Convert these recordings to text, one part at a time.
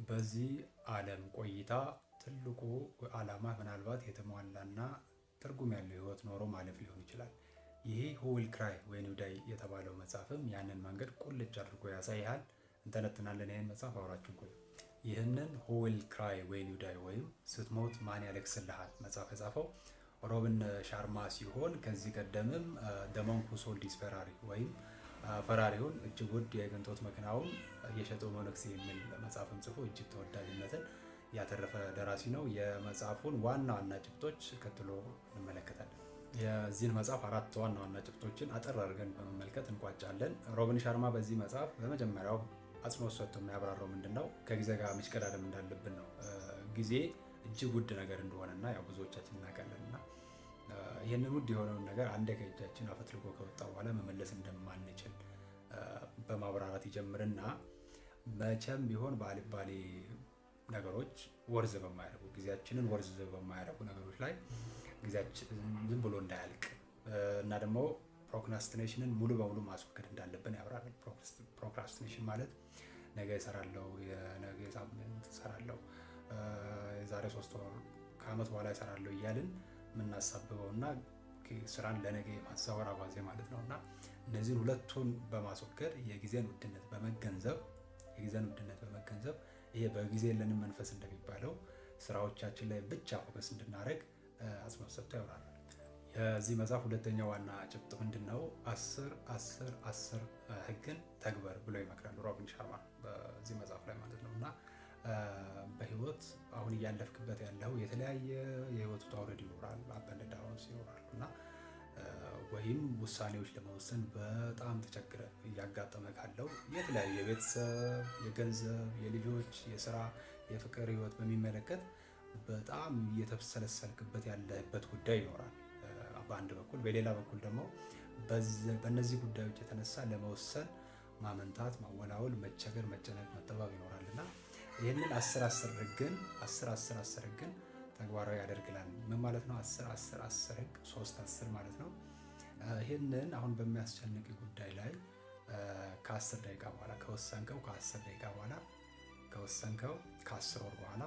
በዚህ ዓለም ቆይታ ትልቁ ዓላማ ምናልባት የተሟላና ትርጉም ያለው ህይወት ኖሮ ማለፍ ሊሆን ይችላል። ይሄ "Who Will Cry When You Die" የተባለው መጽሐፍም ያንን መንገድ ቁልጭ አድርጎ ያሳይሃል። እንተነትናለን። ይህን መጽሐፍ፣ አብራችሁን ቆዩ። ይህንን "Who Will Cry When You Die" ወይም ስትሞት ማን ያለቅስልሃል መጽሐፍ የጻፈው ሮቢን ሻርማ ሲሆን ከዚህ ቀደምም "The Monk Who Sold His Ferrari" ወይም ፈራሪውን፣ እጅግ ውድ የቅንጦት መኪናውን የሸጠው መነኩሴ የሚል መጽሐፍም ጽፎ እጅግ ተወዳጅነትን ያተረፈ ደራሲ ነው። የመጽሐፉን ዋና ዋና ጭብጦች ቀጥሎ እንመለከታለን። የዚህን መጽሐፍ አራት ዋና ዋና ጭብጦችን አጠር አድርገን በመመልከት እንቋጫለን። ሮቢን ሻርማ በዚህ መጽሐፍ በመጀመሪያው አጽንኦት ሰጥቶ የሚያብራራው ምንድን ነው? ከጊዜ ጋር መሽቀዳደም እንዳለብን ነው። ጊዜ እጅግ ውድ ነገር እንደሆነና ያው ብዙዎቻችን እናውቃለን እና ይህንን ውድ የሆነውን ነገር አንዴ ከእጃችን አፈትልኮ ከወጣ በኋላ መመለስ እንደማንችል በማብራራት ይጀምርና መቼም ቢሆን በአልባሌ ነገሮች፣ worth በማያደርጉ፣ ጊዜያችንን worth በማያደርጉ ነገሮች ላይ ጊዜያችን ዝም ብሎ እንዳያልቅ እና ደግሞ procrastination ን ሙሉ በሙሉ ማስወገድ እንዳለብን ያብራራል። Procrastination ማለት ነገ እሰራለሁ፣ የነገ ሳምንት እሰራለሁ፣ የዛሬ 3 ወር፣ ከአመት በኋላ እሰራለሁ እያልን የምናሳብበው እና ስራን ለነገ የማዛወር አባዜ ማለት ነው። እና እነዚህን ሁለቱን በማስወገድ የጊዜን ውድነት በመገንዘብ ይሄ በጊዜ የለንም መንፈስ እንደሚባለው ስራዎቻችን ላይ ብቻ focus እንድናደርግ አጽንኦት ሰጥቶ ያብራራል። የዚህ መጽሐፍ ሁለተኛው ዋና ጭብጥ ምንድን ነው? 10 10 10 ህግን ተግበር ብሎ ይመክራል ሮቢን ሻርማ በዚህ መጽሐፍ ላይ ማለት ነው። እና በህይወት አሁን እያለፍክበት ያለው የተለያየ የህይወት ውጣ ውረድ ይኖራል፣ up and downs ይኖራሉ እና ወይም ውሳኔዎች ለመወሰን በጣም ተቸግረህ እያጋጠመ ካለው የተለያዩ የቤተሰብ፣ የገንዘብ፣ የልጆች፣ የስራ፣ የፍቅር ህይወት በሚመለከት በጣም እየተብሰለሰልክበት ያለህበት ጉዳይ ይኖራል። በአንድ በኩል፣ በሌላ በኩል ደግሞ በእነዚህ ጉዳዮች የተነሳ ለመወሰን ማመንታት፣ ማወላወል፣ መቸገር፣ መጨነቅ፣ መጠበብ ይኖራል እና ይህንን 10 10 ህግን 10 10 10 ህግን ተግባራዊ ያደርግላል። ምን ማለት ነው? 10 10 10 ህግ 3 10 ማለት ነው። ይህንን አሁን በሚያስጨንቅ ጉዳይ ላይ ከ10 ደቂቃ በኋላ ከወሰንከው፣ ከ10 ደቂቃ በኋላ ከወሰንከው፣ ከ10 ወር በኋላ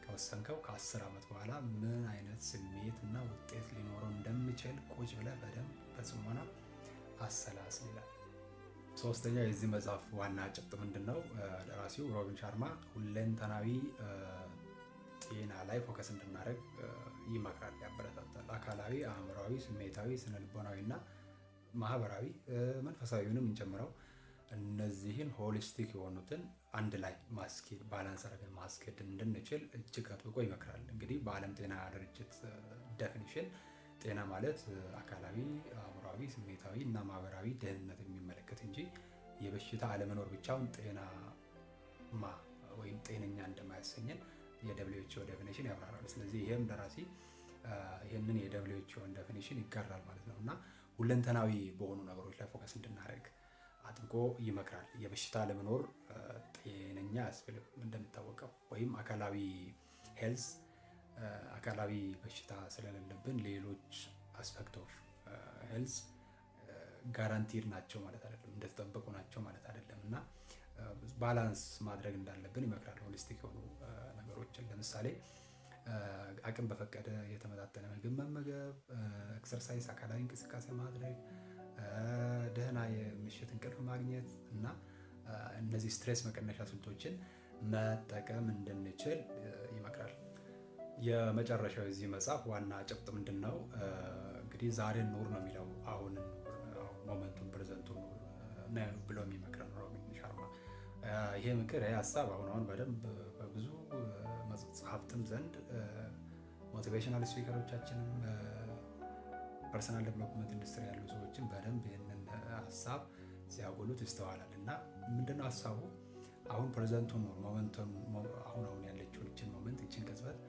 ከወሰንከው፣ ከ10 ዓመት በኋላ ምን አይነት ስሜት እና ውጤት ሊኖረው እንደሚችል ቁጭ ብለህ በደንብ በጽሞና አሰላስል ይላል። ሶስተኛው የዚህ መጽሐፍ ዋና ጭብጥ ምንድን ነው? ደራሲው ሮቢን ሻርማ ሁለንተናዊ ጤና ላይ focus እንድናደርግ ይመክራል፣ ያበረታታል። አካላዊ፣ አእምሯዊ፣ ስሜታዊ፣ ስነልቦናዊ እና ማህበራዊ፣ መንፈሳዊውንም እንጨምረው፣ እነዚህን holistic የሆኑትን አንድ ላይ ማስኬድ፣ balance አድርገን ማስኬድ እንድንችል እጅግ አጥብቆ ይመክራል። እንግዲህ በዓለም ጤና ድርጅት definition ጤና ማለት አካላዊ፣ አእምሯዊ፣ ስሜታዊ እና ማህበራዊ ደህንነት የሚመለከት እንጂ የበሽታ አለመኖር ብቻውን ጤናማ ወይም ጤነኛ እንደማያሰኘን የ WHO definition ያብራራል። ስለዚህ ይሄም ደራሲ ይህንን የ WHO ን definition ይጋራል ማለት ነው እና ሁለንተናዊ በሆኑ ነገሮች ላይ focus እንድናደርግ አጥብቆ ይመክራል። የበሽታ አለመኖር ጤነኛ አያስብልም እንደሚታወቀው፣ ወይም አካላዊ health፣ አካላዊ በሽታ ስለሌለብን ሌሎች aspect of health guaranteed ናቸው ማለት አይደለም፣ እንደተጠበቁ ናቸው ማለት አይደለም እና balance ማድረግ እንዳለብን ይመክራል። Holistic የሆኑ ነገሮችን ለምሳሌ አቅም በፈቀደ የተመጣጠነ ምግብ መመገብ፣ exercise፣ አካላዊ እንቅስቃሴ ማድረግ፣ ደህና የምሽት እንቅልፍ ማግኘት እና እነዚህ stress መቀነሻ ስልቶችን መጠቀም እንድንችል ይመክራል። የመጨረሻው የዚህ መጽሐፍ ዋና ጭብጥ ምንድን ነው? እንግዲህ ዛሬን ኑር ነው የሚለው። አሁን ኑር፣ moment ኡን፣ present ኡን ኑር ብሎ የሚመክረን ሮቢን ሻርማ። ይሄ ምክር፣ ይሄ ሀሳብ አሁን አሁን በደንብ በብዙ መጽሐፍትም ዘንድ motivational speaker ኦቻችንም personal development industry ያሉ ሰዎችን በደንብ ይህንን ሀሳብ ሲያጎሉት ይስተዋላል። እና ምንድነው ሀሳቡ? አሁን present ኡን ኑር፣ moment ኡን፣ አሁን አሁን ያለችውን ይችን moment፣ ይችን ቅጽበት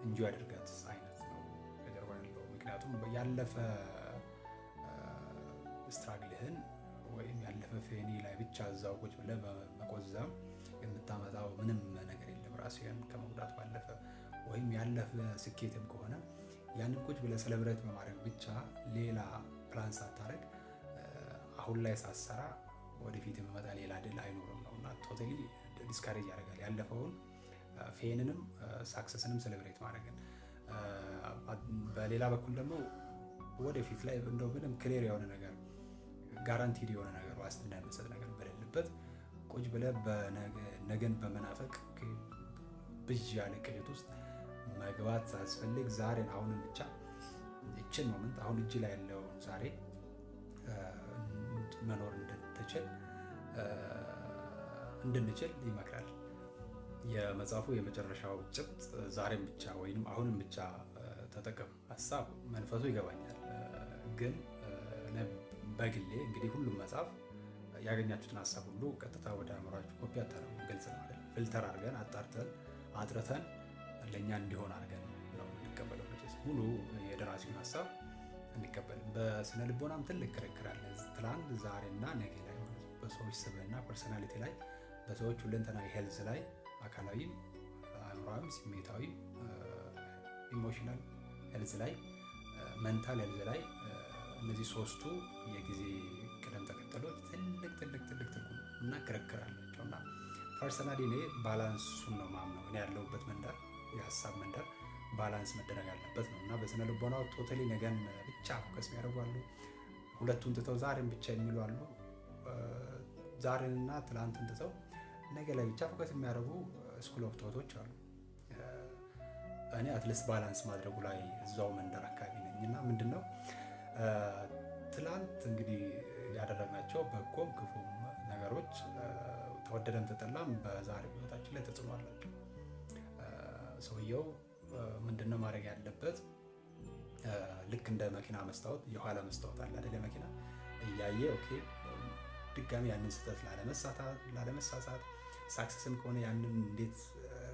enjoy አድርጋት አይነት ነው ከጀርባ ያለው። ምክንያቱም ያለፈ struggle ህን ወይም ያለፈ pain ላይ ብቻ እዛው ቁጭ ብለህ በመቆዘም የምታመጣው ምንም ነገር የለም ራስህን ከመጉዳት ባለፈ። ወይም ያለፈ ስኬትም ከሆነ ያንን ቁጭ ብለህ celebrate በማድረግ ብቻ ሌላ ፕላን ሳታደርግ፣ አሁን ላይ ሳትሰራ ወደፊት የሚመጣ ሌላ ድል አይኖርም ነው እና totally discourage ያደርጋል። ያለፈውን Pain ንም success ንም celebrate ማድረግን፣ በሌላ በኩል ደግሞ ወደፊት ላይ እንደው ምንም clear የሆነ ነገር፣ guaranteed የሆነ ነገር፣ ዋስትና የሚሰጥ ነገር በሌለበት ቁጭ ብለህ ነገን በመናፈቅ ብዥ ያለ ቅዠት ውስጥ መግባት ሳያስፈልግ ዛሬን፣ አሁንን ብቻ፣ ይችን moment፣ አሁን እጅ ላይ ያለውን ዛሬ መኖር እንድንችል ይመክራል። የመጽሐፉ የመጨረሻው ጭብጥ ዛሬም ብቻ ወይም አሁንም ብቻ ተጠቀም ሀሳብ መንፈሱ ይገባኛል። ግን በግሌ እንግዲህ ሁሉም መጽሐፍ ያገኛችሁትን ሀሳብ ሁሉ ቀጥታ ወደ አእምሯችሁ ኮፒ አታደርጉም። ግልጽ ነው አይደል? Filter አድርገን፣ አጣርተን፣ አጥርተን፣ ለእኛ እንዲሆን አድርገን ነው የምንቀበለው። መቼስ ሙሉ የደራሲውን ሀሳብ እንቀበልም። በስነ ልቦናም ትልቅ ክርክር አለ። ትላንት፣ ዛሬና ነገ ላይ ማለት ነው። በሰዎች ስብዕና personality ላይ፣ በሰዎች ሁለንተናዊ health ላይ፣ አካላዊም፣ አእምሯዊም፣ ስሜታዊም emotional health ላይ፣ mental health ላይ እነዚህ ሶስቱ የጊዜ ቅደም ተከተሎች ትልቅ ትልቅ ትልቅ ትርጉም እና ክርክር አላቸው። እና personally እኔ balance ኡን ነው ማምነው። እኔ ያለሁበት መንደር፣ የሀሳብ መንደር balance መደረግ አለበት ነው። እና በስነ ልቦናው totally ነገን ብቻ focus የሚያደርጉ አሉ። ሁለቱን ትተው ዛሬን ብቻ የሚሉ አሉ። ዛሬንና ትላንትን ትተው ነገ ላይ ብቻ focus የሚያደርጉ school of thought ኦች አሉ። እኔ at least balance ማድረጉ ላይ እዛው መንደር አካባቢ ነኝ። እና ምንድነው፣ ትላንት እንግዲህ ያደረግናቸው በጎም ክፉም ነገሮች ተወደደም ተጠላም በዛሬው ህይወታችን ላይ ተጽዕኖ አላቸው። ሰውየው ምንድነው ማድረግ ያለበት? ልክ እንደ መኪና መስታወት፣ የኋላ መስታወት አለ አይደል? መኪና እያየ okay ድጋሚ ያንን ስህተት ላለመሳሳት፣ success ም ከሆነ ያንን እንዴት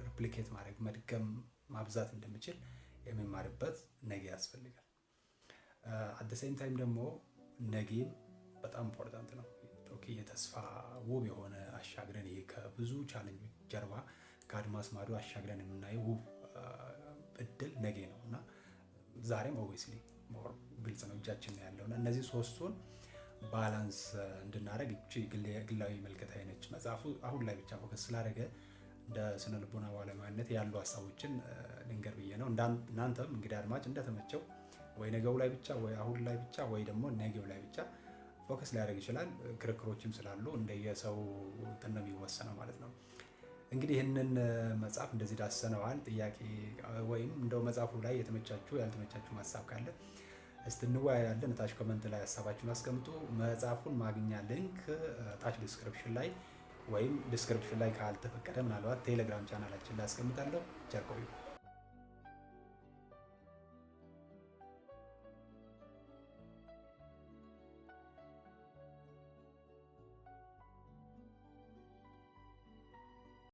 replicate ማድረግ፣ መድገም፣ ማብዛት እንደምችል የሚማርበት ነገ ያስፈልጋል። At same time ደግሞ ነገም በጣም important ነው። Okay የተስፋ ውብ የሆነ አሻግረን፣ ይሄ ከብዙ challenge ጀርባ ከአድማስ ማዶ አሻግረን የምናየው ውብ እድል ነገ ነው። እና ዛሬም obviously more ግልጽ ነው፣ እጃችን ነው ያለው። እና እነዚህ ሶስቱን balance እንድናደርግ እቺ ግላዊ ምልከታዬ ነች። መጽሐፉ አሁን ላይ ብቻ focus ስላደረገ እንደ ስነ ልቦና ባለሙያነት ያሉ ሀሳቦችን ልንገር ብዬ ነው። እናንተም እንግዲህ አድማጭ እንደተመቸው ወይ ነገው ላይ ብቻ፣ ወይ አሁን ላይ ብቻ፣ ወይ ደግሞ ነገው ላይ ብቻ focus ሊያደርግ ይችላል። ክርክሮችም ስላሉ እንደየሰው እንትን ነው የሚወሰነው ማለት ነው። እንግዲህ ይህንን መጽሐፍ እንደዚህ ዳሰነዋል። ጥያቄ ወይም እንደው መጽሐፉ ላይ የተመቻችሁ ያልተመቻችሁ ሀሳብ ካለ እስቲ እንወያያለን። ታች comment ላይ ሀሳባችሁን አስቀምጡ። መጽሐፉን ማግኛ link ታች description ላይ ወይም description ላይ ካልተፈቀደ ምናልባት ቴሌግራም ቻናላችን ላይ አስቀምጣለሁ። ቸር ቆዩ።